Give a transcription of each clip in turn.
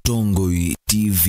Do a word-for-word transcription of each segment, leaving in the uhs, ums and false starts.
Mũtongoi T V.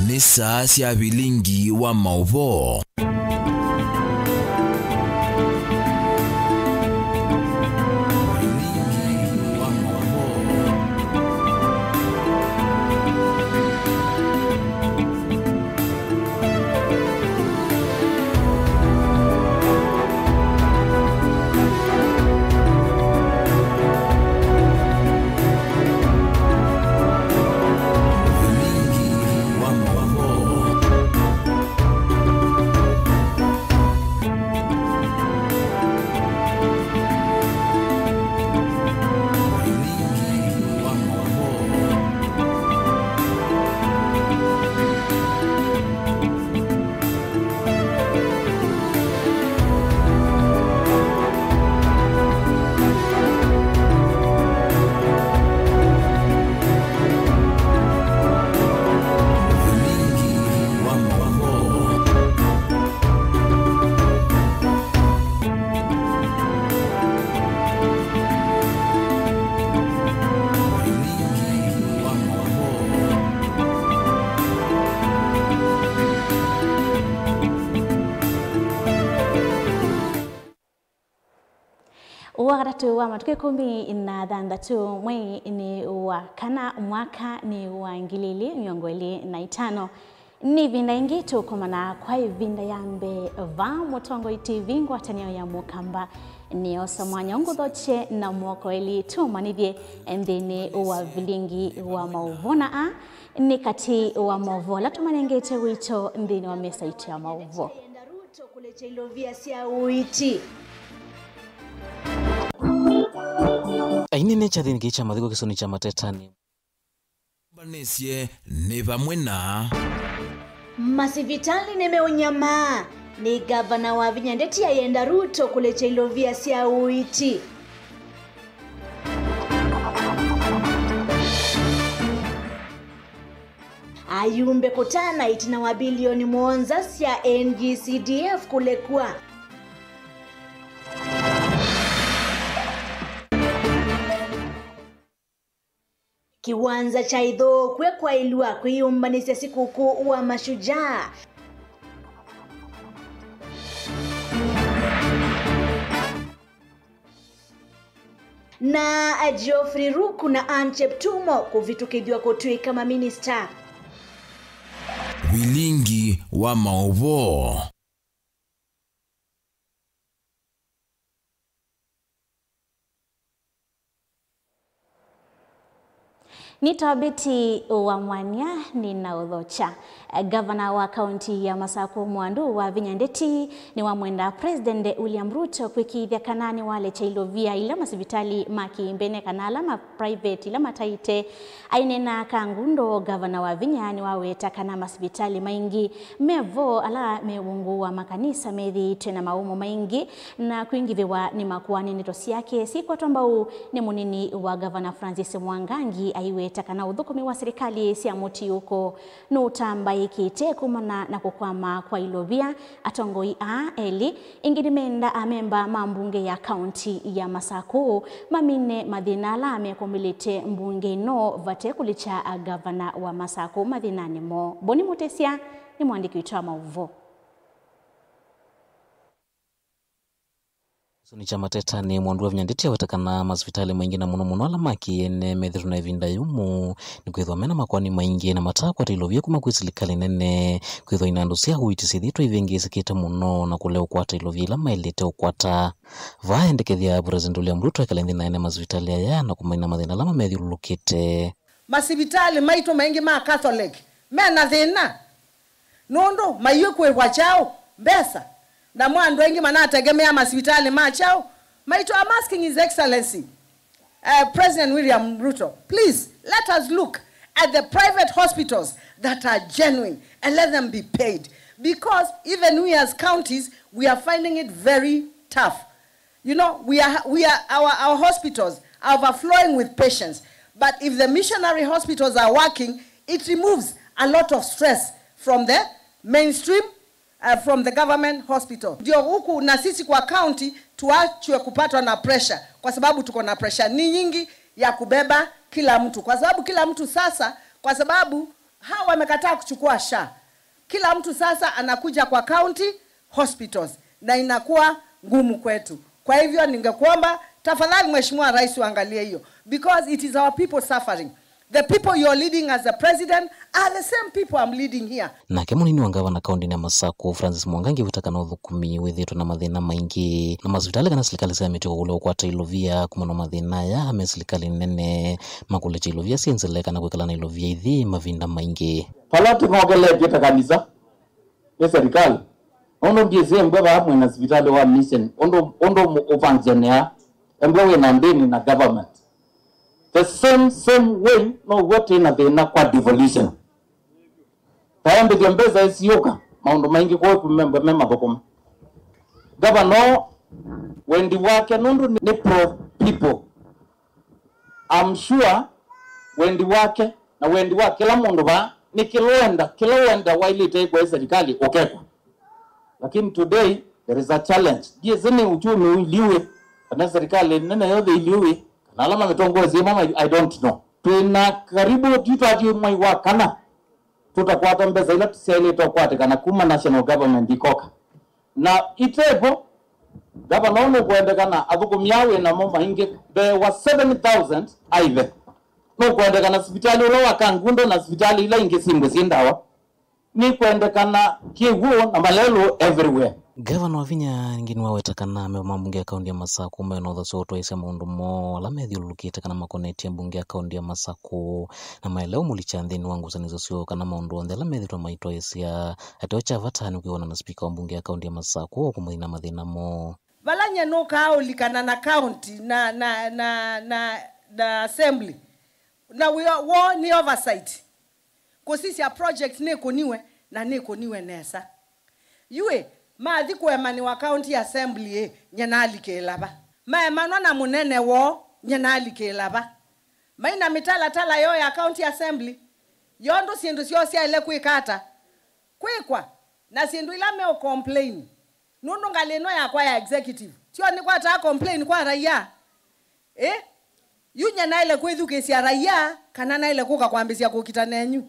Nĩ saa sya vilingi wa maũvoo. Wakatatũ wa matukũ ĩkũmi na thanthatũ, mwei nĩ wa kana, mwaka nĩ wa ngili ilĩ mĩongo ĩlĩ na itano. Nĩ ĩvinda ĩngĩ tũkomana kwa ĩvinda ya mbee va Mũtongoi T V, ngwatanĩo ya Mũkamba. Nĩosa mwanya ũngũthokye na moko elĩ tũmanĩthye nthĩnĩ wa vilingi wa maũvoo, na a nĩ katĩ wa maũvoo ala tũmanengete wĩto nthĩnĩ wa mesa itũ ya maũvoo. Ruto kũlekya ilovia sya ũiiti. Ainene kyathĩnĩ kĩĩ kya mathiko kĩsũnĩ kya Matetani. Mbanĩsye nĩ vamwe na. Masivitalĩ nĩmeũnyamaa nĩ ngavana Wavinya Ndeti ayenda Ruto kũlekya ilovia sya ũiiti. Ayumbe kũtana ĩtina wa bilioni mũonza sya N G C D F kũlekwa. Kĩwanza kya ithũkwe kwaĩlw'a kwĩyũmbanĩsya sikukuu wa Mashujaa. Na Geoffrey Ruku na Ann Cheptumo kũvĩtũkĩthw'a kũtw'ĩka maminista. Vilingi wa maũvoo. Nĩ tabiti wa mwanya nĩnaũthokya. Ngavana wa kaunti ya Masakũ Mwandu Wavinya Ndeti nĩwamwenda President William Ruto kwĩkĩĩthya kana nĩwalekya ilovia ila masivitalĩ ma kĩmbene kana ala ma private ila mataĩte. Aineena Kangundo, ngavana Wavinya nĩwaweta kana masivitalĩ maingĩ me vo ala me ungu wa makanisa methĩĩtwe na maũmũ maingĩ na kwingĩvĩwa nĩ makoani. Ndeto syake syĩkwatwa mbau nĩ mũnini wa ngavana Francis Mwangangi, aiweta kana ũthũkũmi wa silikalĩ sya mũtiũko nũtambaĩkĩte kumana na kũkwama kwa ilovia. Atongoi aa elĩ ĩngĩ nĩmenda amemba ma mbunge ya kaunti ya Masakũ mamine mathĩna ala mekũmĩlĩte mbunge ĩno vate kũlikya ngavana wa Masakũ mathĩnanĩ moo. Boni Mũtĩsya nĩ mũandĩki witũ wa maũvoo. Nĩ kya mateta nĩ Mwandu wa Vinya Ndeti aweta kana masivitalĩ maingĩ na mũno mũno ala ma kĩene methĩtwe na ĩvinda yũmũ nĩkwĩthwa mena makoani maingĩ na matakwata ilovia kuma kwĩ silikalĩ nene, kwĩthwa ina andũ sya ũiiti syĩthĩĩtwe ivĩngĩĩsĩkĩte mũno na kũlea ũkwata ilovia ila maĩlĩte ũkwata. Vaa endekethya President William Ruto ekale nthĩ na ene masivitalĩ aya na kũmaina mathĩna ala mamethyũlũlũkĩte. Masivitalĩ maitũ maingĩ ma Catholic mena thĩna. Nũndũ maikwĩw'a kyaũ mbesa, namo andũ aingĩ manategemea masivitalĩ ma kyaũ. Maitũ, I'm asking His Excellency, uh, President William Ruto, please let us look at the private hospitals that are genuine and let them be paid, because even we as counties, we are finding it very tough. You know, we are, we are, our, our hospitals are overflowing with patients. But if the missionary hospitals are working, it removes a lot of stress from the mainstream, uh, from the government hospital. Ndio huku na sisi kwa county tuachwe kupatwa na pressure, kwa sababu tuko na pressure ni nyingi ya kubeba kila mtu, kwa sababu kila mtu sasa, kwa sababu hawa wamekataa kuchukua SHA, kila mtu sasa anakuja kwa county hospitals na inakuwa ngumu kwetu. Kwa hivyo ningekuomba tafadhali, Mheshimiwa Rais, uangalie hiyo, because it is our people suffering. The people you're leading as the president are the same people I'm leading here. Nake mũnini wa ngavana kaũntĩnĩ ya Masakũ, Francis Mwangangi, wĩta kana ũthũkũmi wĩthĩĩtwe na mathĩna maingĩ, na masivitalĩ kana silikalĩ sya mĩtĩ kũkũlya ũkwata ilovia kumana na mathĩna aya me silikalĩ nene, makũlĩkya ilovia syĩ nzele kana kwĩkala na ilovia ithi mavinda maingĩ. Vala tũnongeletye ta kanisa, nĩ serikali. Nũndũ ndyĩsĩ embwe vaa mwĩna sivitalĩ wa mission, ũndũ, ũndũ mũ-, ũvanzanĩa, embwe wĩna ndĩni na government. The same, same way, now'o twĩ na thĩna kwa devolution. Taembĩthya mbesa isiũka, maũndũ maingĩ kũũ embwe me mathũkũma. Governor, wendi wake, nũndũ nĩ, nĩ pro people. I'm sure wendi wake na wendi wa kĩla mũndũ vaa nĩ kĩla wenda, kĩla wenda wailĩte kwa serikali ũkekwa. Lakini today there is a challenge. Ndiĩsĩ nĩ uchumi ũiliw'e, kana serikali nene yonthe iliw'e, kana ala mamĩtongoesye ĩmwe, I don't know. Twĩna karibu, twĩtwatie mwai wa kana tũtakwata mbesa ila syaĩlĩte ũkwatĩkana kuma national government ikoka. Na itevo, ngavana ũũ nũkwendekana athũkũmi aa wĩ namo maingĩ, there were seven thousand aive. Nũkwendekana sivitalĩ ũla wa Kangundo na sivitalĩ ila ingĩ singwe syĩ ndawa. Nĩkwendekana kĩw'ũ na malelũ everywhere. Ngavana Wavinya ningĩ nĩwaweta kana amemba ma mbunge ya kaũntĩ ya Masakũ mena ũthasyo wa ũtwaĩĩsya maũndũ moo ala methyũlũlũkĩte kana makonetye mbunge ya kaũntĩ ya Masakũ, na maelea ũmũlikya nthĩnĩ wa ngusanĩsyo syoo kana maũndũ onthe ala methĩtwe maitwaĩĩsya. Ateo kya vata nĩ kwĩw'ana na spika wa mbunge ya kaũntĩ ya Masakũ kũmũthina mathĩna moo. Vala nyie nũkaa ũlikana na kaũntĩ na, na, na, na, na assembly, na wĩo woo nĩ oversight. Kũsisya project nĩkũniwe na nĩkũniwe nesa. Yu ĩ, mathi kũemanĩwa county assembly ĩ, nye nalikĩĩla va? Maemanwa na mũnene woo, nye nalikĩĩla va? Maina mĩtalatala yoo ya county assembly, yondũ syĩndũ syoo syaĩle kwĩka ata? Kwĩkwa, na syĩndũ ila meũ complain. Nũndũ ngalĩ ĩno yakwa ya executive, syo nĩkwataa complain kwa raia? Ĩ? Yu nye naĩle kwĩthukĩĩsya raia, kana naĩle kũka kwambĩsya kũkita nenyu?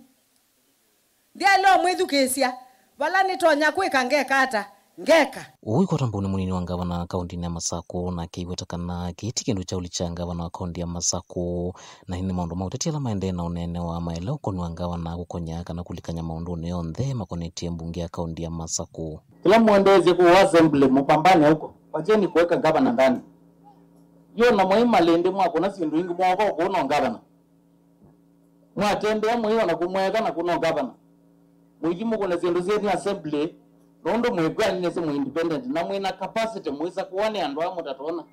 Ndyaĩle ũmwĩthukĩĩsya, vala nĩtonya kwĩka ngeka ata? Ngeka. Ũu ikwata mbau nĩ mũnini wa ngavana kaũntĩnĩ ya Masakũ, nake aiweta kana kĩĩ ti kĩndũ kya ũlikya ngavana wa kaũntĩ ya Masakũ, na ĩndĩ nĩ maũndũ ma ũteti ala maendee na ũneenewa maelea ũkũni wa ngavana kũkonya kana kũlikany'a maũndũnĩ onthe makonetye mbunge ya kaũntĩ ya Masakũ. Kĩla mũendeesye kũũ assembly, mũpambane huko. Wacheni kuweka gavana ndani. Yo na mwai malĩndĩ mwakũna syĩndũ ingĩ mwoko kũũ no gavana. Mwatembea mwĩona kũmweka na kũno gavana. Mũithi mũkũne syĩndũ syenyu assembly, nũndũ mwĩkwani nĩsĩ mwĩ independent, na mwĩna capacity, mwĩsa kũwa nĩ andũ aa mũtatona.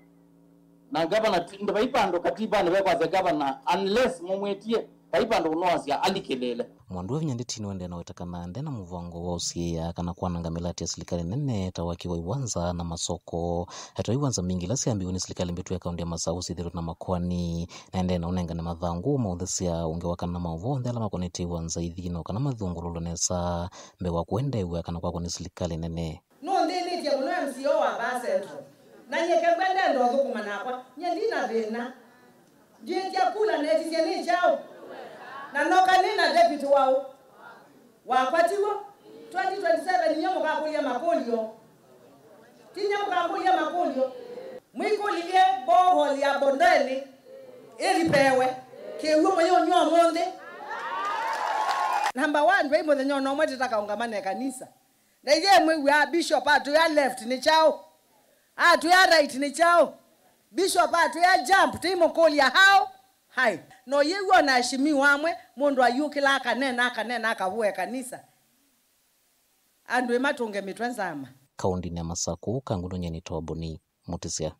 Na gavana, ti-, ndĩ vai vandũ katibanĩ vekwasya gavana, unless mũmwĩtie, vai vandũ ũnoasya alikĩlĩĩle. Mwandu wa Vinya Ndeti nĩwendee na weta kana nde na mũvango wa ũsiĩĩa kana kwananga mĩlatĩ ya silikalĩ nene ta waki wa iwanza na masoko. Ateo iwanza mbingĩ ila syambĩĩwe nĩ silikalĩ mbĩtu ya kaũntĩ ya Masakũ syĩthĩtwe na makoani. Naendee na ũnengane mathangũ ma ũthesya ũngĩ wa kana maũvoo onthe ala makonetye iwanza ithi no kana mathũngũlũlwe nesa mbee wa kũendeew'a kana kwakwa nĩ silikalĩ nene. Nũnthĩnĩtye mũno M C A wa vaa Central. Na nyie kengwe ndenda ũthũkũma nakwa. Nyie ndina thĩna. Ndiĩtya kula netisye nĩ kyaũ? Na noka nĩ na deputy waũ? Wakwa tiw'o? Twenty twenty-seven inyie mũkakũlya makũlyo. Ti inyie mũkakũlya makũlyo. Mwĩkũlilye borehole ya Bondeni ĩlipewe. Kĩw'ũ mũyĩũnywa ũmũnthĩ. Namba one, vai mũthenya ona ũmwe tĩtakaũngamana ĩkanisa. Na ithyĩ mwĩw'aa bishop atwĩa left nĩ kyaũ? Atwĩa right nĩ kyaũ? Bishop atwĩa jump, tĩimũkũlya how high. No yĩw'o na ashimiwa amwe, mũndũ ayũkĩla akanena, akanena, akavũe kanisa. Andũ ĩmatũnge mĩtwe nzama. Kaũndĩnĩ ya Masakũ, Kangũndũ Nyeni Toboni, Mũtĩsya.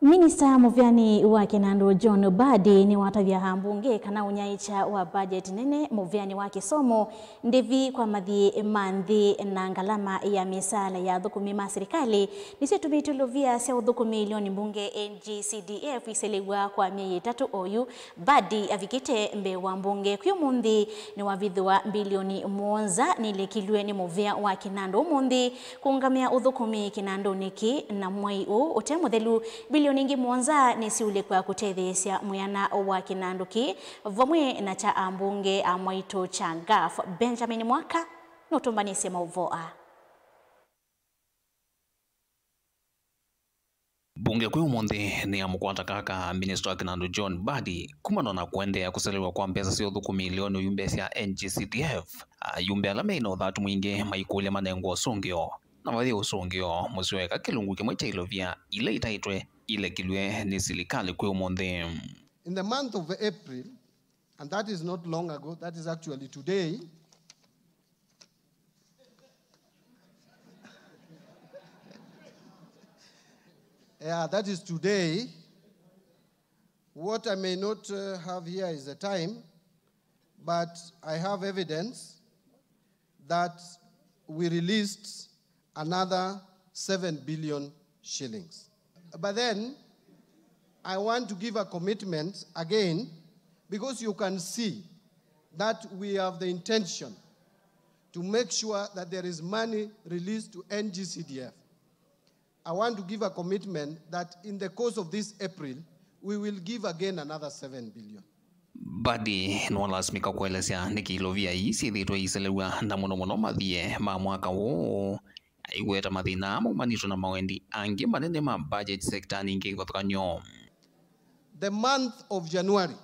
Minista mũvĩanĩ wa kĩnandũ John Mbadi nĩwatavya ambunge kana ũnyaĩĩkya wa budget nene mũvĩanĩ wa kĩsomo, ndĩvi kwa mathiĩ ma nthĩ na ngalama ya mĩsaala ya athũkũmi ma silikalĩ nĩsyĩtũmĩte ilovia sya ũthũkũmi ilioni mbunge N G C D F iselew'a kwa myei ĩtatũ oyu. Mbadi avikĩte mbee wa mbunge kwĩ ũmũnthĩ nĩwavithũa mbilioni mũonza nĩilekilw'e nĩ mũvĩa wa kĩnandũ ũmũnthĩ kũũngamĩa ũthũkũmi kĩnandũnĩ kĩĩ, na mwei ũũ ũte mũthelu, mbilioni ingĩ mũonza nĩsiũlĩkw'a kũtetheesya mwĩana wa kĩnandũ kĩĩ vamwe na kya ambunge a mwaitũ kya ngaf. Benjamin Mwaka nũtũmbanĩsye maũvoo aa. Mbunge kwĩ ũmũnthĩ nĩyamũkwata kaka minista wa kĩnandũ John Mbadi kumana na kũendeea kũselew'a kwa mbesa sya ũthũkũmi ilioni ũyumbe sya N G C D F. Ayumbe ala meĩ na ũthatu mwingĩ maikũlya manengwe ũsũngĩo, na vathi ũsũngĩo mũseo eka kĩlungu kĩmwe kya ilovia ila itaĩtwe ilekilw'e nĩ silikalĩ kwĩ ũmũnthĩ. In the month of April, and that is not long ago, that is actually today, yeah, that is today. What I may not, uh, have here is the time, but I have evidence that we released another seven billion shillings. But then, I want to give a commitment again, because you can see that we have the intention to make sure that there is money released to N G C D F. I want to give a commitment that in the course of this April, we will give again another seven billion. Mbadi nĩwalasimĩka kũelesya nĩkĩ ilovia ii syĩthĩĩtwe iiselew'a, na mũno mũno mathiĩ ma mwaka ũũ, aiweta mathĩna aa maumanĩtwe na mawendi angĩ manene ma budget sektanĩ ingĩ kĩvathũkany'o. The month of January,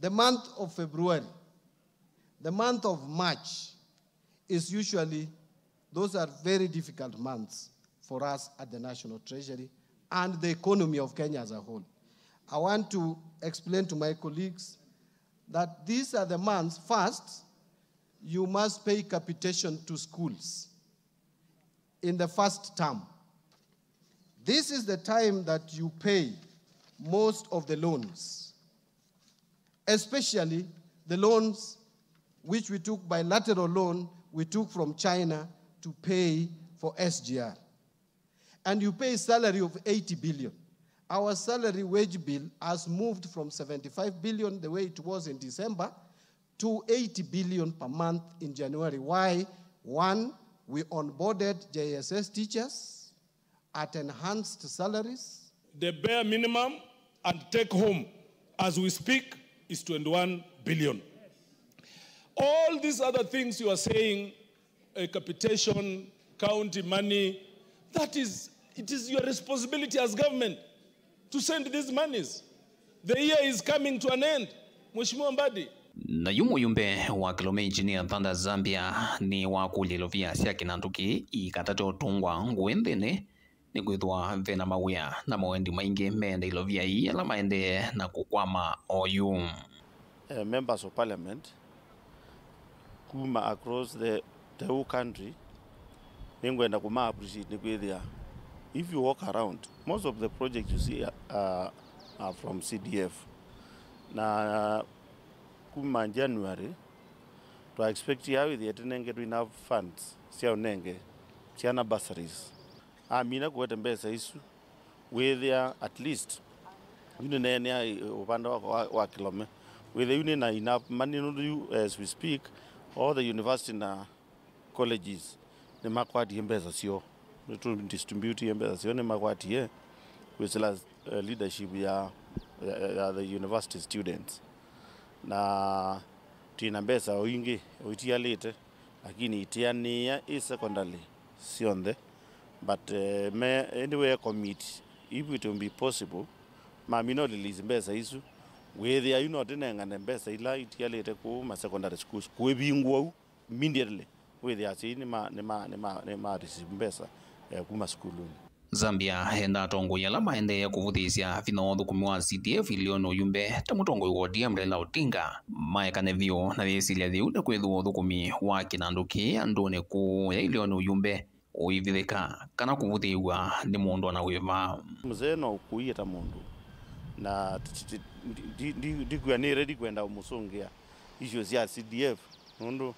the month of February, the month of March is usually, those are very difficult months for us at the National Treasury and the economy of Kenya as a whole. I want to explain to my colleagues that these are the months, first, you must pay capitation to schools in the first term. This is the time that you pay most of the loans, especially the loans which we took, bilateral loan we took from China to pay for S G R. And you pay salary of eighty billion. Our salary wage bill has moved from seventy-five billion, the way it was in December, to eighty billion per month in January. Why? One, we onboarded J S S teachers at enhanced salaries. The bare minimum and take home as we speak is twenty-one billion. All these other things you are saying, uh, capitation, county money, that is, it is your responsibility as government to send these monies. The year is coming to an end, Mheshimiwa Mbadi. Na yu mũyumbe wa Kilome Engineer Thunder Zambia nĩwakũlya ilovia sya kĩnandũ kĩĩ ikatate ũtũngwa ngũĩ nthĩnĩ, nĩkwĩthĩwa ve na mawĩa na mawendi maingĩ meenda ilovia ii ala maendee na kũkwama oyu. Eh, members of parliament kuma across the, the whole country, nĩngwenda kũma appreciate nĩkwĩthĩa, if you walk around, most of the projects you see are, are from C D F. Na kuma January, twa expect ya wĩthĩe tũnengetwe enough funds sya ũnenge syana bursaries. Amina kũete mbesa isu, wĩthĩa at least, yu nĩneenea ũvanda wakwa wa, wa Kilome, wĩthĩa yu nĩna enough money nũndũ yu, as we speak, all the university na colleges nĩmakwatie mbesa syoo. Nĩtũ distribute mbesa syoo nĩmakwatie kwĩsĩla, eh, leadership ya, ya, ya the university students. Na twĩna mbesa o ingĩ o itialĩte, Lakini itianĩĩa ĩ secondary syonthe, but eh, me ĩndĩ we commit if it will be possible, mamina release mbesa isu, wĩthĩa yu no tũnengane mbesa ila itialĩte kũu ma secondary schools kũivingũa u immediately, wĩthĩa asyai nĩma nĩma nĩma nĩma receive mbesa eh, kuma sukulunĩ. Zambia enda atongoi ala maendee kũvũthĩĩsya vinya wa ũthũkũmi wa C D F ĩleonĩ ũyumbe ta mũtongoi wa O D M Raila Odinga maekane vyũ na yĩsilya yĩu nĩ kwĩthĩwa ũthũkũmi wa kĩnandũ kĩĩ andũnĩ kũũya ĩleonĩ ũyumbe ũivithĩka kana kũvũthĩĩw'a nĩ mũndũ ona wĩva. Mzee no ũkũie ta mũndũ, na ti- ti- ti- ndi- ndi- ndikw'a nĩ ready kwenda ũmũsũngĩa issues sya C D F nũndũ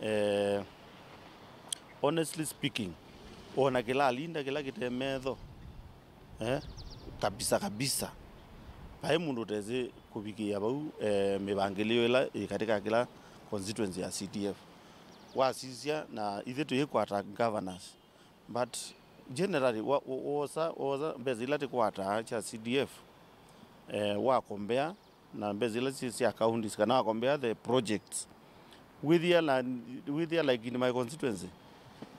eh, honestly speaking, ona kĩla alinda kĩla kĩte metho eh, kabisa kabisa, vai mũndũ ũtesĩ kũvikĩĩa vau eh, mĩvangĩlĩo ĩla ĩ katika kĩla constituency ya C D F. Wasisya na ithyĩ tũyĩkwata governors, but generally wa- wo- wosa wosa mbesa ila tĩkwataa sya C D F eh, wakombea na mbesa ila syĩ sya counties kana wakombea the projects wĩthĩa na wĩthĩa like in my constituency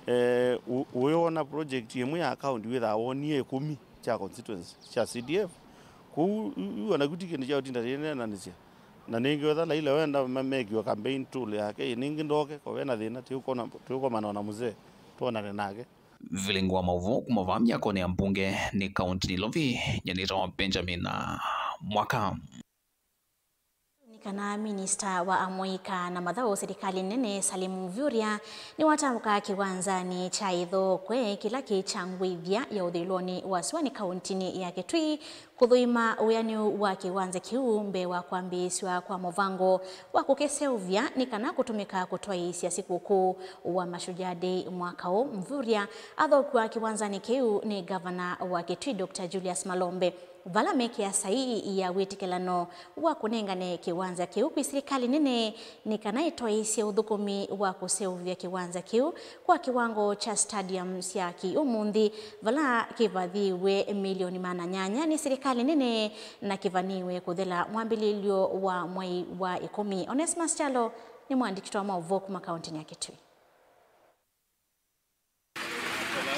eh, ũ- ũyona project ĩmwe ya county wĩthaa wonie ĩkũmi sya constituency sya C D F. Kũu yu- yu onaku ti kĩndũ kya ũtinda tĩneenanĩsya. Na nĩngĩ wetha Laila wenda ma- mekiwa campaign tool yake, nĩngĩ ndoke, ko vena thĩna, tũkona- tũkomana na mzee, tuonane nake. Vilingi wa maũvoo kuma vaa myakonĩ ya mbunge nĩ kaunti Nairobi, nyanĩtawa Benjamin Mwaka. Nĩ kana minista wa amũika na mathaũ silikalĩ nene Salim Mvurya nĩwatambũka kĩwanzanĩ kya Ĩthokwe kĩla kĩ kya ngũĩthya ya ũthũĩlonĩ wa sua nĩ kauntinĩ ya Kitui kũthũima wĩanĩu wa kĩwanza kĩu mbee wa kwambĩĩsw'a kwa mũvango wa kũkĩseũvya nĩ kana kũtũmĩka kũtwaĩĩsya sikũkũ wa Mashujaa Day mwaka ũũ. Mvurya athokw'a kĩwanzanĩ kĩu nĩ ngavana wa Kitui Doctor Julius Malombe, vala mekĩa saii ya wĩtĩkĩlano wa kũnengane kĩwanza kĩu kwĩ silikalĩ nene nĩ kana ĩtwaĩĩsye ũthũkũmi wa kũseũvya kĩwanza kĩu kwa kĩwango kya stadium sya kĩ-ũmũnthĩ, vala kĩvathĩĩwe milioni maana nyanya nĩ silikalĩ nene na kĩvanĩĩwe kũthela mwambĩlĩlyo wa mwei wa ĩkũmi. Onesmus Kyalo nĩ mũandĩki witũ wa maũvoo kuma kauntinĩ ya Kitui.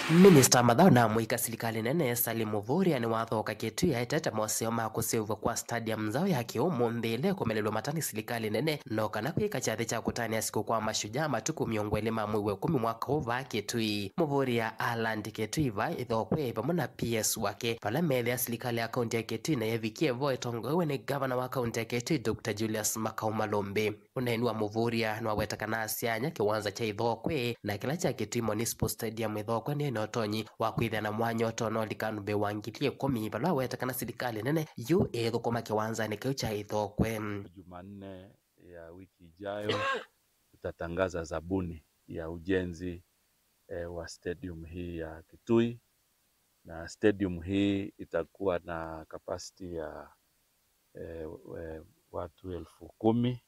Minista wa mathaũ na amũika silikalĩ nene Salim Mvurya nĩwathoka Kitui aetete moseo ma kũseũvw'a kwa stadium nzaũ ya kĩ-ũmũnthĩ ĩla ĩkomelelw'a mata nĩ silikalĩ nene, no kana kwĩka kyathĩ kya kũtanĩa sikũkũ wa Mashujaa matukũ mĩongo ĩlĩ ma mwei wa ĩkũmi mwaka ũũ vaa Kitui. Mvurya alandi Kitui vaa Ĩthokwe vamwe na P S wake, vala meethĩa silikalĩ ya kaunti ya Kitui na yevikie vo ĩtongoew'e nĩ ngavana wa kaunti ya Kitui Doctor Julius Makau Malombe. Ũneeni wa Mvurya nĩwaweta kana asyanya kĩwanza kya Ĩthokwe na kĩla kya Kitui Municipal Stadium Ĩthokwe nĩ na ũtonyi wa kwĩthĩa na mwanya ũtonya ũlika andũ mbee wa ngili ĩkũmi, vala waweta kana silikalĩ nene yu ĩĩthũkũma kĩwanzanĩ kĩu kya Ĩthokwe. Jumanne ya wiki ijayo tutatangaza zabuni ya ujenzi eh, wa stadium hii ya Kitui, na stadium hii itakuwa na capacity ya eh, eh, watu elfu kumi.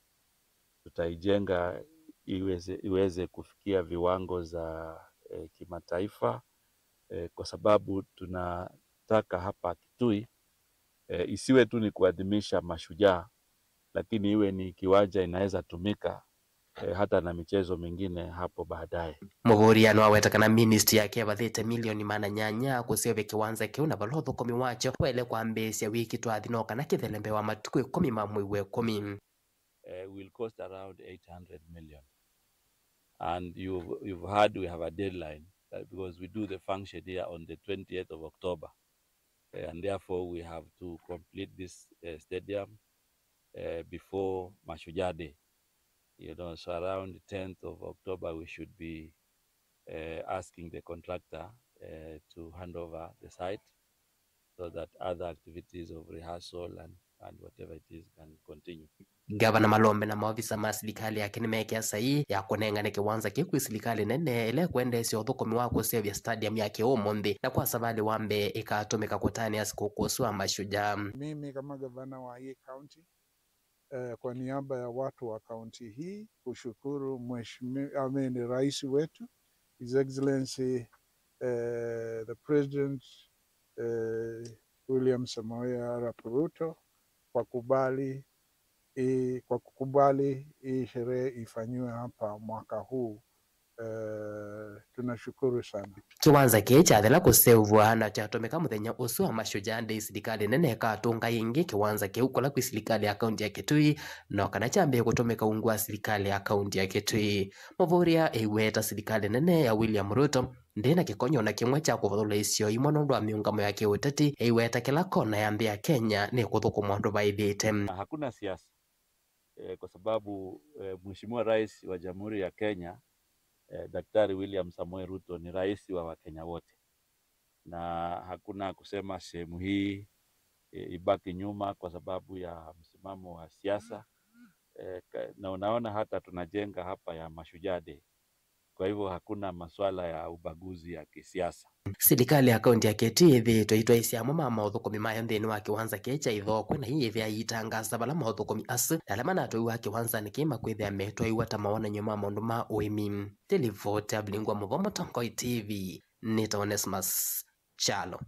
Tutaijenga iweze, iweze kufikia viwango za eh, kimataifa eh, kwa sababu tunataka hapa Kitui eh, isiwe tu ni kuadhimisha mashujaa, lakini iwe ni kiwanja inaweza tumika eh, hata na michezo mingine hapo baadaye. Mvurya nĩwaweta kana ministry yake ĩvathĩte milioni maana nyanya kũseũvya kĩwanza kĩu na vala ũthũkũmi wakyo waĩle kwambĩĩsya wiki twathi no kana kĩthele mbee wa matukũ ĩkũmi ma mwei wa ĩkũmi. Eh, will cost around eight hundred million. And you've, you've heard we have a deadline, uh, because we do the function here on the twentieth of October. Uh, and therefore, we have to complete this uh, stadium uh, before Mashujaa Day. You know, so around tenth of October, we should be uh, asking the contractor uh, to hand over the site so that other activities of rehearsal and, and whatever it is can continue. Ngavana Malombe na maovisa ma silikalĩ yake nĩmekĩa saii ya kũnengane kĩwanza kĩu kwĩ silikalĩ nene ĩla ĩkwendeesya ũthũkũmi wa kũseũvya stadium ya kĩ-ũmũnthĩ na kwa savalĩ wa mbee ĩkatũmĩka kũtanĩa sikũkũ ũsu wa Mashujaa. Mimi kama gavana wa hii county, eh, kwa niaba ya watu wa kaunti hii kushukuru mheshimiwa, I mean, rais wetu, His Excellency eh, the President eh, William Samoei Arap Ruto kwa kubali E, kwa kukubali hii sherehe ifanyiwe hapa mwaka huu, e, tunashukuru sana. Kĩwanza kĩĩ kyathela kũseũvw'a na kyatũmĩka mũthenya ũsu wa Mashujaa Day, silikalĩ nene ĩkatũnga ĩngĩ kĩwanza kĩu kũla kwĩ silikalĩ ya kaunti ya Kitui, no kana kyambĩĩe kũtũmĩka ungu wa silikalĩ ya kaunti ya Kitui. Mũvũrĩa ĩiweta silikalĩ nene ya William Ruto ndĩna kĩkonyo na kĩmwe kya kũvathũla isio imwe nũndũ wa mĩũngamo ya kĩũteti, ĩiweta kĩla kona ya nthĩ ya Kenya nĩkũthũkũmwa ũndũ vaĩlĩte. Hakuna siasa. Eh, kwa sababu eh, Mheshimiwa Rais wa Jamhuri ya Kenya eh, Daktari William Samoei Ruto ni rais wa Wakenya wote, na hakuna kusema sehemu hii eh, ibaki nyuma kwa sababu ya msimamo wa siasa eh, ka- na unaona hata tunajenga hapa ya Mashujaa Day. Kwa hivyo hakuna masuala ya ubaguzi ya kisiasa. Silikalĩ ya kaunti ya Kitui ĩthĩĩtwe ĩitwaĩĩsya amwe ma maũthũkũmi mayo nthĩnĩ wa kĩwanza kĩĩ kya ithokwe, na ii yĩthĩa ĩitangaasa vala maũthũkũmi asu na ala manatwaiwa kĩwanzanĩ kĩĩ makwĩthĩa metwaiwa ta mawonany'o ma maũndũ ma ũĩmi. Nĩ livoti ya Vilingwa Mũvo, Mũtongoi T V, nĩtawa Onesmus Kyalo.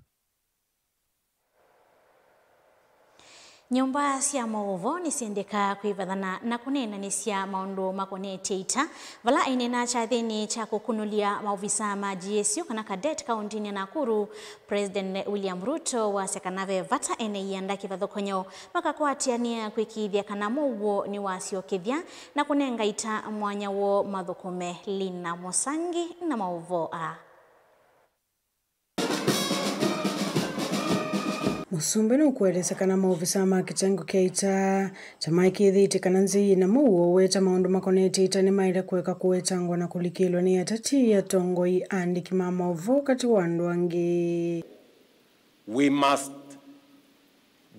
Nyũmba sya maũvoo nĩsyendeka kwĩvathana na kũneenanĩsya maũndũ makonetye ita. Vala aineena kyathĩnĩ kya kũkunũlya maovisa ma G S U kana cadet kaũntĩnĩ ya Nakuru, President William Ruto wasya kana ve vata ene ianda kĩvathũkany'o makakwatĩanĩa kwĩkĩĩthya kana mũuo nĩwasyokethya na kũnenga ita mwanya woo mathũkũme. Lina Mũsangi na maũvoo aa. Mũsumbĩ nũkũelesya kana maovisaa ma kĩtengo kya ita ta maĩkĩĩthĩtye kana nzĩ yĩ na mũuo ũweta maũndũ makonetye ita nĩmaĩle kũeka kũwetangwa na kũlikĩlwa nĩ ateti, atongoi, aandĩki ma maũvoo, katĩ wa andũ angĩ. We must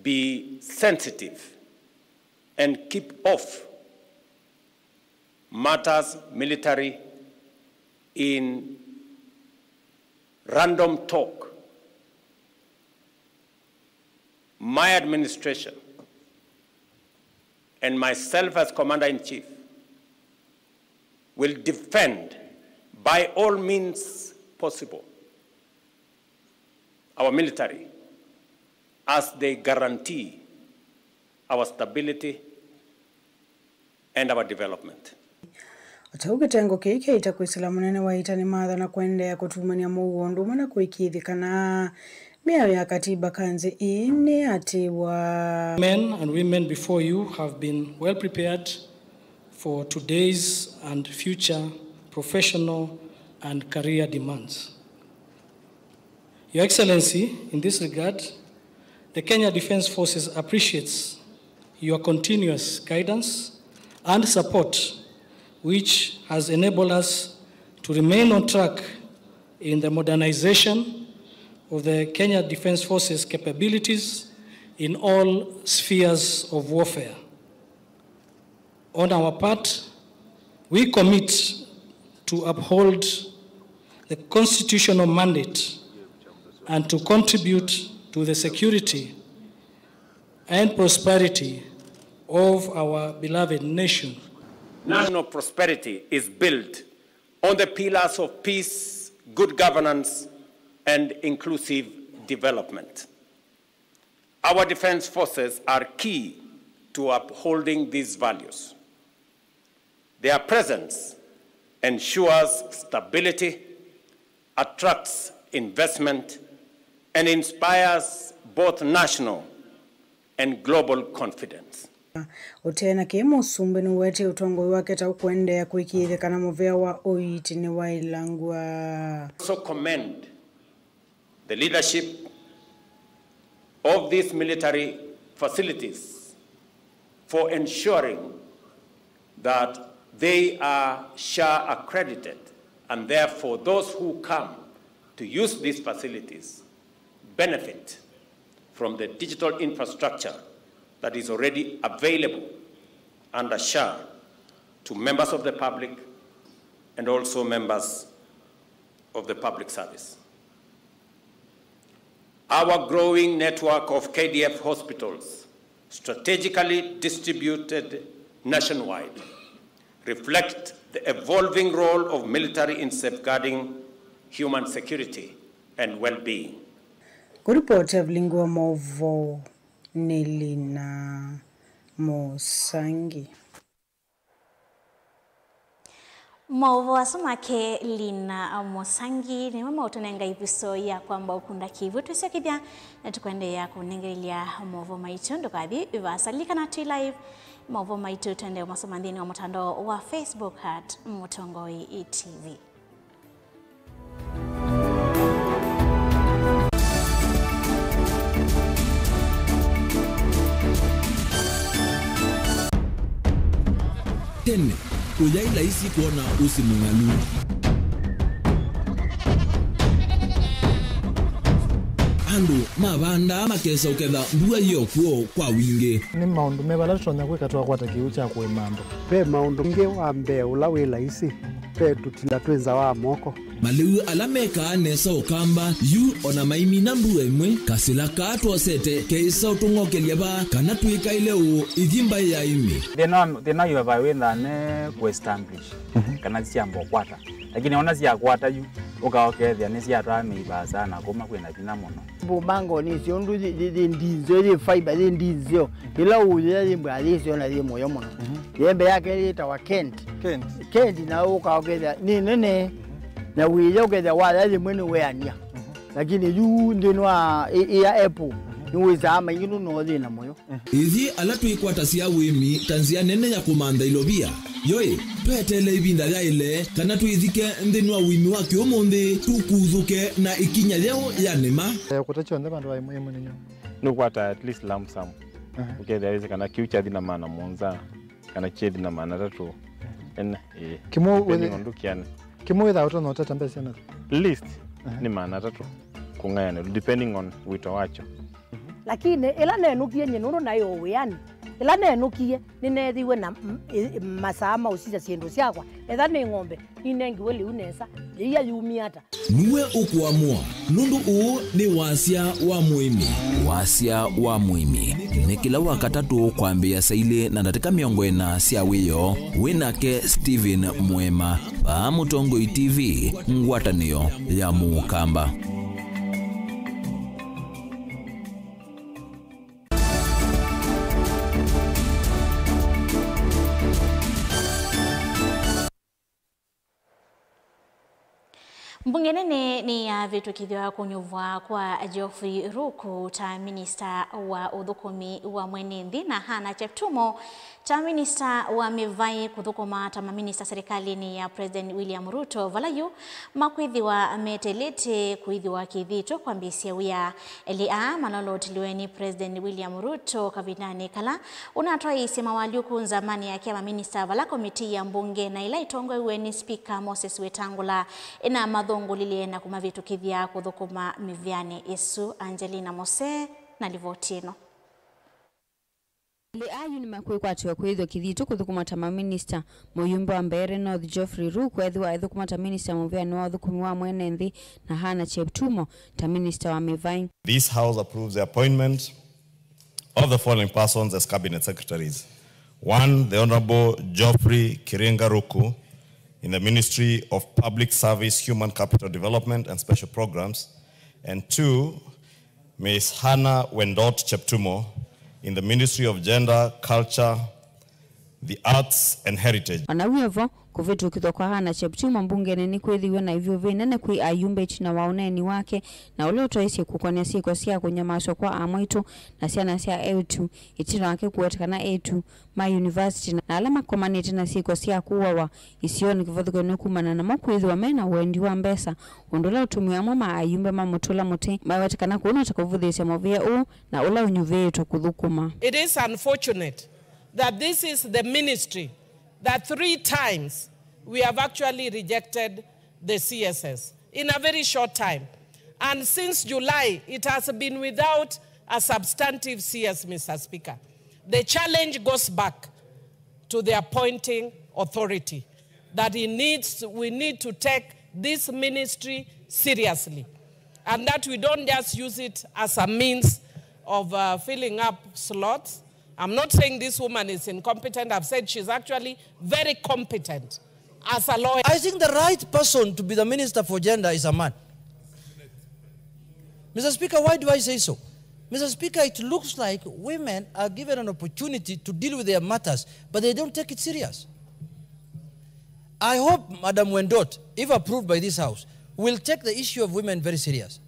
be sensitive and keep off matters military in random talk. My administration and myself as Commander-in-Chief will defend by all means possible our military as they guarantee our stability and our development. O ta ũu kĩtengo kĩĩ kya ita kwĩsĩla mũnene wa ita nĩmathana kũendeea kũtumany'a mũuo ũndũ ũmwe na kũĩkĩĩthya kana mĩao ya katiba ka nzĩ ĩĩ nĩyatĩĩwa. Men and women before you have been well prepared for today's and future professional and career demands. Your Excellency, in this regard, the Kenya Defence Forces appreciates your continuous guidance and support, which has enabled us to remain on track in the modernization of the Kenya Defence Forces capabilities in all spheres of warfare. On our part, we commit to uphold the constitutional mandate and to contribute to the security and prosperity of our beloved nation. National prosperity is built on the pillars of peace, good governance, and inclusive development. Our defence forces are key to upholding these values. Their presence ensures stability, attracts investment, and inspires both national and global confidence. Ũtee na kĩĩ, mũsumbĩ nũwetie ũtongoi wake ta ũkũendeea kũĩkĩĩthya kana mũvea wa ũiiti nĩwaĩlangw'a. Also commend the leadership of these military facilities for ensuring that they are SHA accredited, and therefore those who come to use these facilities benefit from the digital infrastructure that is already available under SHA to members of the public and also members of the public service. Our growing network of K D F hospitals, strategically distributed nationwide, reflect the evolving role of military in safeguarding human security and well-being. Kũripoti Avilingi wa Maũvoo nĩ Lina Mũsangi. Maũvoo asu make Lina Mũsangi nĩmo maũtũnenga ĩvuso ya kwamba ũkunda kĩw'ũ twĩsyokethya, na tũkwendeea kũnengelelya maũvoo maitũ. Ndũkathi vaasa, lilikana twĩ live. Maũvoo maitũ twende ũmasoma nthĩnĩ wa mũtandao wa Facebook at Mũtongoi T V. Tene, ũyaĩ laisi kwona ũsĩ mũng'alu. Andũ mavandaa makesa ũketha mbua yĩ o kw'o kwa wingĩ. Nĩ maũndũ meva ala tũtonya kwĩka twakwata kĩw'ũ kya kũĩma andũ? Ve maũndũ mangĩ. Wa mbee ũla wĩ laisi, ve tũtinda twĩ nza wa moko. Malĩu ala mekaa nesa Ũkamba yu o na maimina mbua ĩmwe, kasĩla kaa twosete keĩsa ũtũng'okelya vaa kana twĩkaĩle ũũ ithi mbaĩ ya ĩmĩ. Thĩna wa, thĩna wa ivavai wĩthaa ne kũ establish kana syamba ũkwata. Lakini ona syakwata yu, ũka ũkethĩa nĩsyatwaa mĩi vaasa na kũma kwĩna vinya mũno. Mbumangoni icio ũndũ yĩ, yĩ, yĩ ndinzeo, yĩ fiber, yĩ ndinzeo. Ĩla ũyĩa yĩ mbwa yĩsyo na yĩ mũyo mũno. Yembe yake yĩtawa Kent. Kent. Kent, na ũka ũkethĩa nĩ nene. Na wĩya ũkethĩa waya yĩmwe nĩ weania. Lakini yu nthĩnĩ wa ĩ, ĩ ya apple, nĩ wĩsaa maingĩ nũno thĩna mũyo. Ithyĩ ala twĩkwatasya ũĩmi ta nzĩa nene ya kũmantha ilovia, yoĩ, tweteele ĩvinda yaĩle kana twĩthike nthĩnĩ wa ũĩmi wa kĩũmũnthĩ, tũkuthũke na ĩkinya yeũ ya nĩma. Eh, kũta kyonthe vandũ va ĩmwe ĩmwe nĩ nyũmũ. Nũkwata at least lump sum. Aha. Ũkethĩa wĩsĩ kana kĩu kyathi na maana mũonza, kana kyethi na maana atatũ. Ene, ĩĩ. Kĩmwe depending wĩthĩ-, on ndũkĩanĩ. Kĩmwe wĩthaa ũtonya ũteta mbesa na? Least, aha, nĩ maana atatũ kũng'ayanĩlwa, depending on wĩto wakyo. Lakini ĩla nenũkie nyie nũndũ naĩ o wĩanĩ, ĩla nenũkie nĩneethiwe na m-, ĩ-, masaa ma ũsisya syĩndũ syakwa. Etha nĩ ng'ombe, ninengiwe lĩu nesa, yĩia yumie ata? Nue ũkũamũa, nũndũ ũũ nĩ Wasya wa Mũĩmi. Wasya wa Mũĩmi nĩ kĩla Wakatatũ kwambĩĩa saa ilĩ na ndatĩka mĩongo ĩna sya wĩoo, wĩ nake Stephen Mwema, vaa Mũtongoi T V, ngwatanĩo ya Mũkamba. Mbunge nene nĩyavĩtũkĩthw'a kũnyuvwa kwa Geoffrey Ruku ta minista wa ũthũkũmi wa mwene nthĩ na Hannah Cheptumo ta minista wa mĩvaĩ kũthũkũma ta maminista serikalinĩ ya President William Ruto, vala yu makwĩthĩwa meteelete kwĩthĩwa kĩthito kwambĩĩsya wĩa. Elĩ aa malolotilwe nĩ President William Ruto kavindanĩ kala ũnatwaĩĩsye mawalyũku nzamanĩ yake ya maminista, vala komitii ya mbunge na ĩla ĩtongoew'e nĩ Spika Moses Wetangula ĩnamathũngũlilye na kũmavĩtũkĩthya kũthũkũma mĩvĩanĩ ĩsu. Angelina Mose na livoti ĩno. Elĩ aa yu nĩmakwĩkwatĩwa kwĩthĩwa kĩthito kũthũkũma ta maminista. Mũyumbe wa Mbeere North Geoffrey Ruku ethĩwa aithũkũma ta minista mũvĩanĩ wa ũthũkũmi wa mwene nthĩ na Hannah Cheptumo ta minista wa mĩvaĩ. This House approves the appointment of the following persons as cabinet secretaries. One, the Honorable Geoffrey Kiringa Ruku in the Ministry of Public Service, Human Capital Development and Special Programs, and two, Miss Hannah Wendot Cheptumo in the Ministry of Gender, Culture, the Arts and Heritage. O na wĩ o vo, kũvĩtũkĩthwa kwa Hannah Cheptumo mbungenĩ nĩkwĩthĩiwe na ĩvyũvĩ ĩnene kwĩ ayumbe ĩtina wa ũneeni wake na ũla ũtwaĩsye kũkonea syĩko sya kũnyamaswa kwa amwaitũ na syana sya eĩtu, ĩtina wake kũweta kana eĩtu ma yunivasiti na ala makomanĩte na syĩko sya kũawa isionĩ kĩvathũkany'o kumana namo kwĩthĩwa me na wendi wa mbesa, ũndũ ũla ũtumi amwe ma ayumbe ma mũtũla mũtĩ maweta kana kũu no ta kũvũthĩĩsya mũvĩa ũũ na ũla ũnyuvĩĩtwe kũthũkũma. It is unfortunate that this is the ministry that three times we have actually rejected the C S S in a very short time. And since July, it has been without a substantive C S, Mister Speaker. The challenge goes back to the appointing authority, that he needs, we need to take this ministry seriously, and that we don't just use it as a means of, uh, filling up slots. I'm not saying this woman is incompetent. I've said she's actually very competent as a lawyer. I think the right person to be the Minister for Gender is a man. Mister Speaker, why do I say so? Mister Speaker, it looks like women are given an opportunity to deal with their matters, but they don't take it serious. I hope Madam Wendot, if approved by this House, will take the issue of women very serious.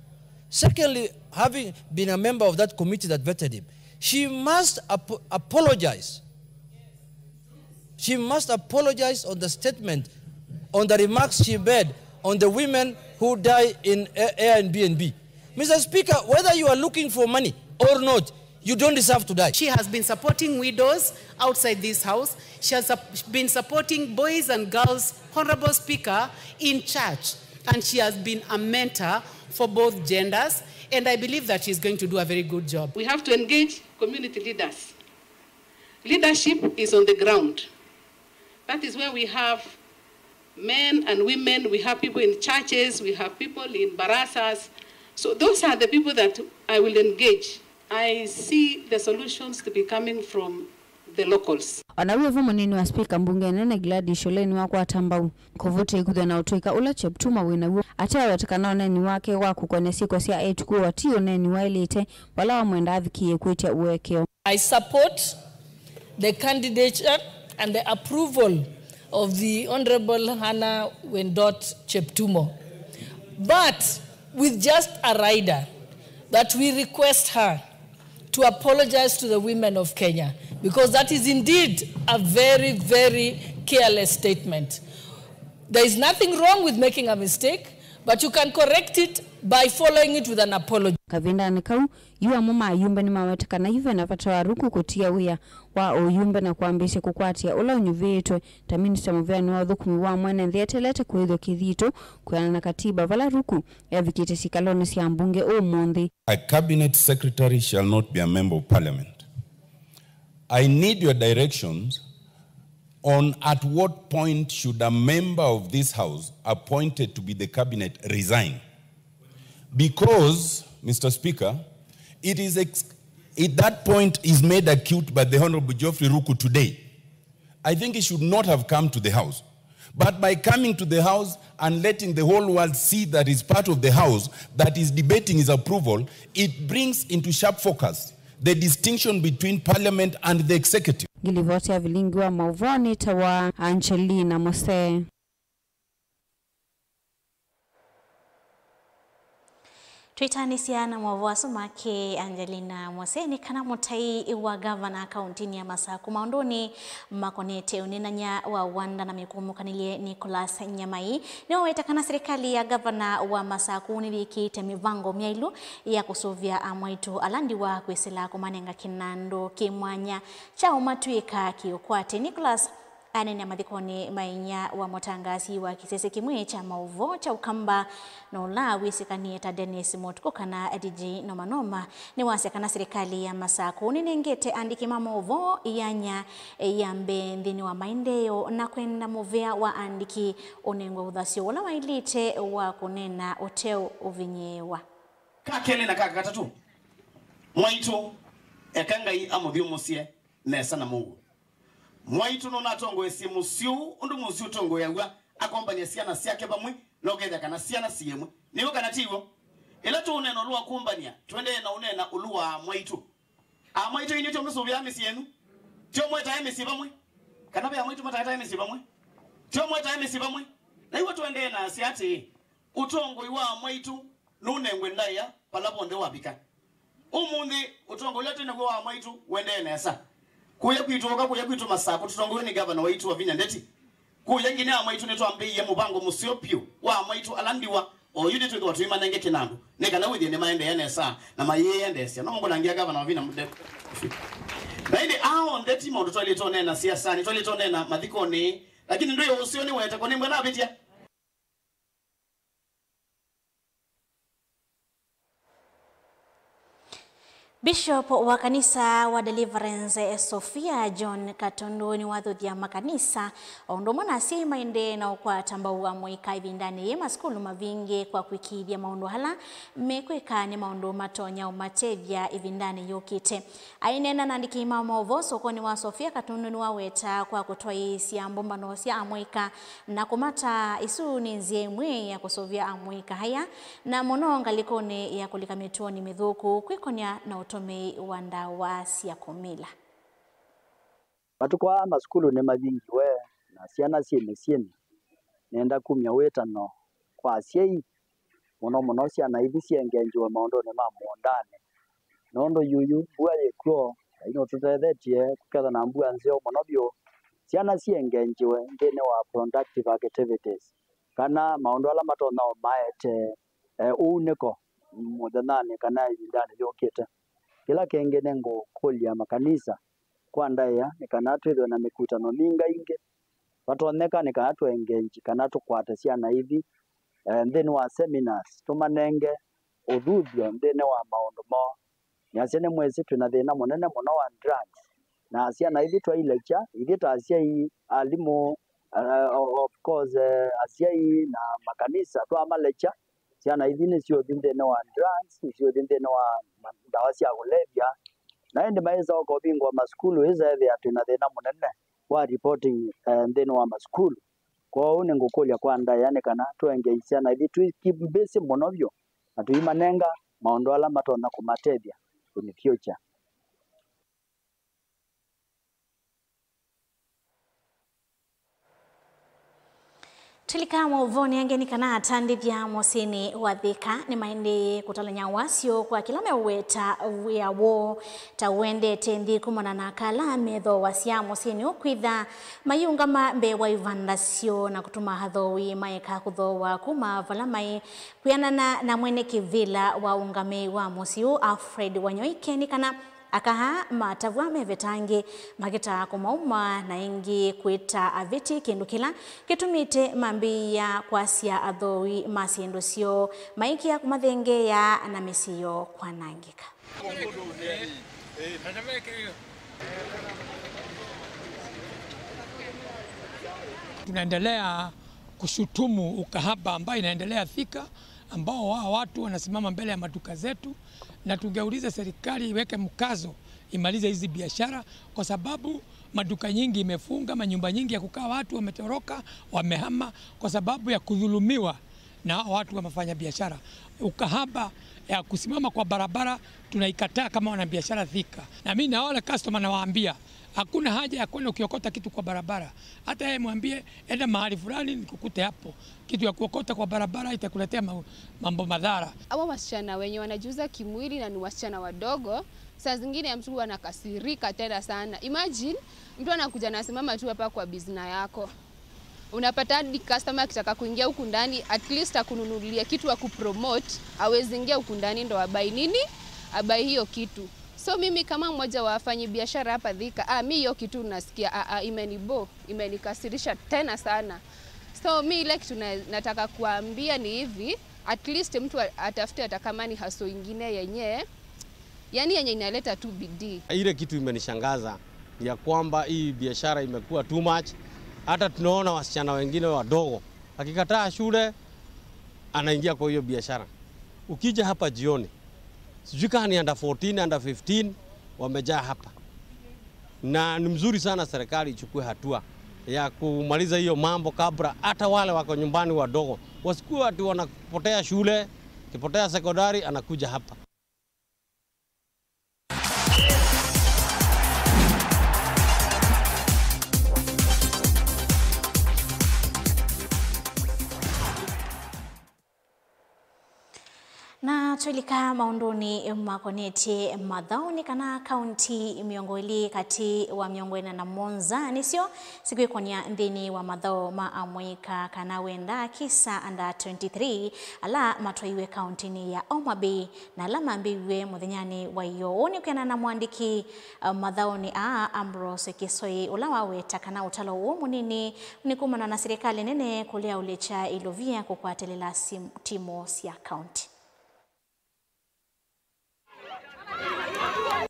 Secondly, having been a member of that committee that vetted him, she must ap- apologize. She must apologize on the statement, on the remarks she made on the women who die in A- Airbnb. Mister Speaker, whether you are looking for money or not, you don't deserve to die. She has been supporting widows outside this house. She has sup- been supporting boys and girls, Honorable Speaker, in church. And she has been a mentor for both genders. And I believe that she is going to do a very good job. We have to engage community leaders. Leadership is on the ground. That is where we have men and women, we have people in churches, we have people in barasas. So those are the people that I will engage. I see the solutions to be coming from the locals. O na wĩ vo, mũnini wa spika mbunge nene Gladys Sholei nĩwakwata mbau kũvuta ĩkutho na ũtũĩka ũla Cheptumo wĩ naw'o, atĩ aweta kana ũneeni wake wa kũkonya syĩko sya eĩtu kũwa ti ũneeni waĩlĩte, vala wamwenda avikĩĩe kwĩtya ũekeo. I support the candidature and the approval of the Honorable Hannah Wendot Cheptumo, but with just a rider that we request her to apologize to the women of Kenya, because that is indeed a very, very careless statement. There is nothing wrong with making a mistake, but you can correct it by following it with an apology. Kavindanĩ kau, yu amwe ma ayumbe nĩmaweta kana yu vena vata wa Ruku kũtia wĩa wa ũyumbe na kwambĩĩsya kũkwatĩa ũla ũnyuvĩĩtwe ta minista mũveanĩ wa ũthũkũmi wa mwene nthĩ eteelete kũĩthw'a kĩthito kwĩana na katiba, vala Ruku evikĩte sikalonĩ sya mbunge ũmũnthĩ. A cabinet secretary shall not be a member of parliament. I need your directions on at what point should a member of this house appointed to be the cabinet resign. Because, Mister Speaker, it is ex- it, that point is made acute by the Honorable Geoffrey Ruku today. I think he should not have come to the house. But by coming to the house and letting the whole world see that he's part of the house that is debating his approval, it brings into sharp focus the distinction between parliament and the executive. Ngilivoti ya vilingi wa mauvoo nĩ ta wa Angelina Mose. Twĩtanĩsya na maũvoo asu make Angelina Mose, nĩ kana mũtai wa gavana kaũntĩnĩ ya Masaku maũndũnĩ makonete ũneenany'a wa wanda na mĩkũmũkanĩlye Nicholas Nyamai nĩwaweta kana silikalĩ ya gavana wa Masaku nĩyĩkĩĩte mĩvango myaĩlu ya kũsũvĩa amwaitũ ala ndiwa kwĩsĩla kũmanenga kĩnandũ kĩ mwanya kya ũmatw'ĩka kĩ-ũkwati. Nicholas aneenea mathikonĩ ma inyia wa mũtangaasi wa kĩsese kĩmwe kya maũvoo kya Ũkamba, na ũla wĩsĩkanĩe ta Dennis Mũtukũ kana D J Noma Noma, nĩwasya kana silikalĩ ya Masaku nĩnengete andĩki ma maũvoo ĩanya ya mbee nthĩnĩ wa maendeeo na kwenda mũvea wa andĩki ũnengwe ũthasyo ũla waĩlĩte wa kũneena ũteũvinyĩĩwa. Ka kelĩ na ka katatũ, mwaitũ, eka Ngai amũthyũmũsye nesa na mũuo. Mwaitũ nũnatongoesye mũsyĩ ũũ ũndũ mũsyĩ ũtongoeaw'a, akombany'a syana syake vamwe, na ũkethĩa kana syana syĩ ĩmwe. Nĩw'o kana ti w'o? Ĩla tũũneena ũlũ wa kũmbany'a, tũendee na ũneena ũlũ wa mwaitũ. Amwaitũ, inyw'ĩ tyo mũsũvĩaa mĩsyĩ yenyu? Tyo mwetae mĩsyĩ vamwe? Kana ve amwaitũ mataetae mĩsyĩ vamwe? Tyo mwetae mĩsyĩ vamwe? Na iw'o tũendee na asya atĩĩ, ũtongoi wa amwaitũ nũnengwe ndaĩa vala vonthe wavika. Ũmũnthĩ, ũtongoi ũla twĩ naw'o wa amwaitũ ũendee nesa. Kũya kwitũ ũka, kũya kwitũ Masaku, tũtongoew'e nĩ ngavana waitũ Wavinya Ndeti. Kũya nginya amwaitũ nĩtwambĩĩie mũvango mũseo vyũ wa amwaitũ ala ndiwa, oyu nĩtwĩthĩwa tũimanenge kĩnandũ, nĩ kana wĩthĩe nĩmaendeea nesa na mayĩyendeesya. No mũkũlangĩa ngavana Wavinya Ndeti. Na ĩndĩ aa onthe ti maũndũ twaĩlĩte ũneena siasanĩ, twaĩlĩte ũneena mathikonĩ, lakini ndwĩ ũseo nĩwetekwa nĩ mbwa navĩtya. Bishop wa kanisa wa Deliverance, Sophia John Katundu, nĩwathuthya makanisa o ũndũ ũmwe na asyai maendee na ũkwata mbau amũika ĩvindanĩ yĩĩ masukulu mavingĩ kwa kũĩkĩĩthya maũndũ ala mekwĩka nĩ maũndũ matonya ũmatethya ĩvindanĩ yũkĩte. Aineena na andĩki ma maũvoo sokonĩ wa Sophia, Katundu nĩwaweta kwa kũtwaĩĩsya mbũmbano sya amũika na kũmataa isu nĩ nzĩa ĩmwe ya kũsũvĩa amũika aya, na mũno ngalĩkonĩ ya kũlika mĩtuonĩ mĩthũku kwĩkonya na ũtũ ũtũmĩi wa ndawa sya kũmila. Matukũ aa masukulu nĩmavingiwe na syana syĩ mĩsyĩnĩ. Nĩenda kumya wĩtano kwa asyai, mũno mũno syana ithi syengenjiwe maũndũnĩ ma mũũndanĩ, nũndũ yuyu mbua yĩ kw'o, Ngai nũtũtethetye kũkethwa na mbua nzeo mũno vyũ. Syana syengenjiwe nthĩnĩ wa productive activities, kana maũndũ ala matonya ũmaete, eh, ũunĩko mũthenyanĩ kana ĩvindanĩ yũkĩte. Kĩla kĩngĩ nĩngũkũlya makanisa kwa ndaĩa nĩ kana twĩthwe na mĩkutano mingaingĩ. Vatonyeka nĩ kana tũengenji kana tũkwate syana ithi, eh, nthĩnĩ wa seminars, tũmanenge ũthuthyo nthĩnĩ wa maũndũ moo. Nĩasya nĩmwĩsĩ twĩ na thĩna mũnene mũno wa drugs, na syana ithi twailekya, ithi ta asyai, alimũ, eh, of course, eh, asyai na makanisa twamalekya, syana ithi nĩsyũthi nthĩnĩ wa drugs, nĩsyũthi nthĩnĩ wa ma-, ndawa sya kũlevya, na ĩndĩ maĩsa ũkovingwa masukulu, ĩsa ethĩa twĩ na thĩna mũnene wa reporting, eh, nthĩnĩ wa masukulu. Kwoou nĩngũkũlya kwa ndaĩa nĩ kana tũengei syana ithi twĩ mbĩsĩ mũno vyũ na tũimanenga maũndũ ala matonya kũmatethya in future. Twĩlika maũvoonĩ angĩ nĩ kana atandĩthya mũsyĩnĩ wa Thika nĩmaendee kũtalany'a wasyo kwa kĩla meũweta wĩa woo ta ũendete nthĩ kumana na kala methooasya mũsyĩnĩ ũkwĩtha mayĩũngama mbee wa ivanda syoo na kũtuma athoowi maeka kũthooa kuma vala maĩ. Kwĩanana na mwene kĩvĩla wa ũngamĩi wa mũsyĩ ũũ Alfred Wanyoike nĩ kana aka aa matavw'a me vetangĩ makĩtaa kũmauma na ĩngĩ kwĩta avĩti, kĩndũ kĩla kĩtumĩte mambĩĩa kwasya athoowi ma syĩndũ syoo maikĩa kũmathengeea na mĩsyĩ yoo kwanangĩka. Tunaendelea kushutumu ukahaba ambayo inaendelea Thika, ambao wao watu wanasimama mbele ya maduka zetu, na tungeuliza serikali iweke mkazo, imalize hizi biashara, kwa sababu maduka nyingi imefunga, manyumba nyingi ya kukaa watu wametoroka, wamehama kwa sababu ya kudhulumiwa na hawa watu wamefanya biashara. Ukahaba ya kusimama kwa barabara tunaikataa kama wanabiashara Thika. Na mimi na wale customer nawaambia, hakuna haja ya kwenda ukiokota kitu kwa barabara. Hata yeye mwambie, "Enda mahali fulani nikukute hapo." Kitu ya kuokota kwa barabara itakuletea ma-, mambo madhara. Hawa wasichana wenye wanajiuza kimwili na ni wasichana wadogo, saa zingine mtu huwa anakasirika tena sana. Imagine, mtu anakuja anasimama tu hapa kwa bizna yako. Unapata hadi customer akitaka kuingia huku ndani, at least akununulie kitu, akupromote, hawezi ingia huku ndani ndo abai nini? Abai hiyo kitu. So mimi kama mmoja wa wafanyi biashara hapa Thika, ah, mi hiyo kitu nasikia, ah, ah, imenibo, imenikasirisha tena sana. So mi ile kitu na, nataka kuambia ni hivi, at least mtu a-, atafute hata kama ni hustle ingine yenye, yani yenye inaleta tu bidii. Ile kitu imenishangaza ni ya kwamba hii biashara imekuwa too much. Hata tunaona wasichana wengine wadogo, akikataa shule, anaingia kwa hiyo biashara. Ukija hapa jioni, sijui kama ni under fourteen, under fifteen, wamejaa hapa. Na ni mzuri sana serikali ichukue hatua ya kumaliza hiyo mambo kabla hata wale wako nyumbani wadogo wasikuwe ati wanapotea shule, kipotea sekondari, anakuja hapa. Na twĩlika maũndũnĩ makonetye mathaũ, nĩ kana kaunti mĩongo ĩlĩ katĩ wa mĩongo ĩna na mũonza nĩsyo sikwĩkony'a nthĩnĩ wa mathaũ ma amũika kana wenda kisa under twenty-three ala matwaiwe kauntinĩ ya Homa Bay na ala mambĩĩw'e mũthenyanĩ wa ĩyoo. Ũũ nĩ kwĩanana na mũandĩki, uh, mathaũnĩ aa Ambrose Kisoi, ũla waweta kana ũtalo ũũ mũnini nĩ kumana na silikalĩ nene kũlea ũlekya ĩlovia kũkwatĩlĩla sim-, timu sya kaunti.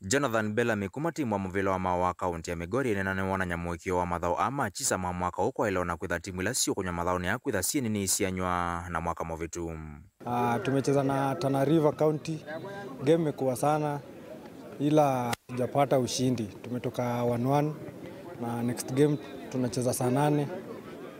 Jonathan Bellamy kuma timu wa mũvĩla wa maũ wa kaunti ya Migori ĩnena nĩwonany'a mũĩkĩĩo wa mathaũ aa ma kisa ma mwaka ũũ kwaĩle ona kwĩtha timu ila siũkũnywa mathaũnĩ aa kwĩtha syĩ nini isianywa na mwaka mũvĩtu. Ah, tumecheza na Tana River County. Game imekuwa sana, ila hatujapata ushindi. Tumetoka one one, na next game tunacheza saa nane.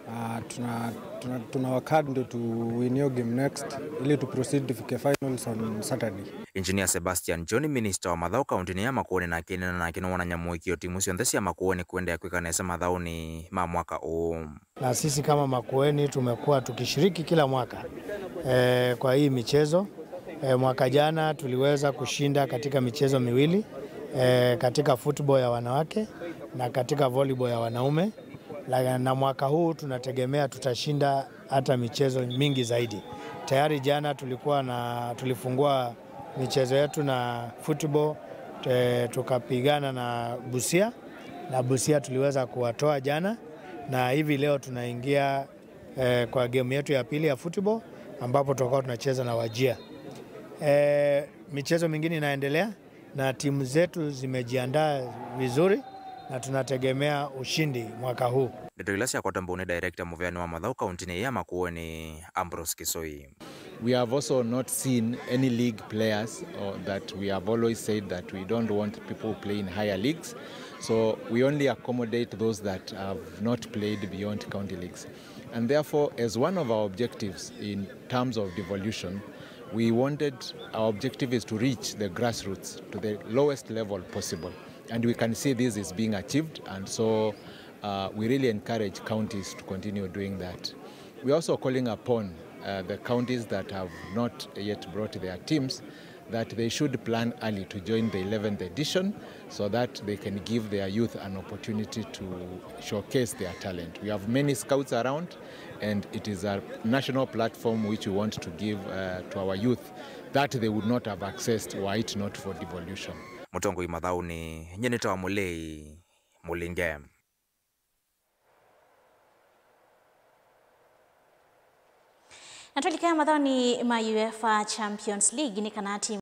Ah, tuna, tuna, tuna work hard ndio tu win hiyo game next ili tu proceed tufike finals on Saturday. Engineer Sebastian John, minister wa mathaũ kaunti-inĩ ya Makueni, nake nĩnonany'a mũĩkĩĩo timu syonthe sya Makueni kũendeea kwĩka nesa mathaũnĩ ma mwaka ũũ. Na sisi kama Makueni tumekuwa tukishiriki kila mwaka, eh, kwa hii michezo. Eh, mwaka jana tuliweza kushinda katika michezo miwili, eh, katika football ya wanawake na katika volleyball ya wanaume. La-, na mwaka huu tunategemea tutashinda hata michezo mingi zaidi. Tayari jana tulikuwa na, tulifungua michezo yetu na football, eh, tukapigana na Busia, na Busia tuliweza kuwatoa jana, na hivi leo tunaingia, eh, kwa game yetu ya pili ya football, ambapo tutakuwa tunacheza na Wajir. Eh, michezo mingine inaendelea na timu zetu zimejiandaa vizuri na tunategemea ushindi mwaka huu. Ndeto ila syakwatwa mbau nĩ director mũveani wa mathaũ kaunti-inĩ ya Makueni, Ambrose Kisoi. We have also not seen any league players, or that we have always said that we don't want people playing higher leagues. So we only accommodate those that have not played beyond county leagues. And therefore, as one of our objectives in terms of devolution, we wanted, our objective is to reach the grassroots to the lowest level possible. And we can see this is being achieved, and so, uh, we really encourage counties to continue doing that. We are also calling upon, uh, the counties that have not yet brought their teams that they should plan early to join the eleventh edition so that they can give their youth an opportunity to showcase their talent. We have many scouts around, and it is a national platform which we want to give, uh, to our youth that they would not have accessed were it not for devolution. Mũtongoi mathaũnĩ, nyie nĩtawa Mũlei Mũlinge. Na tũlika mathaũnĩ ma UEFA Champions League, nĩ kana timu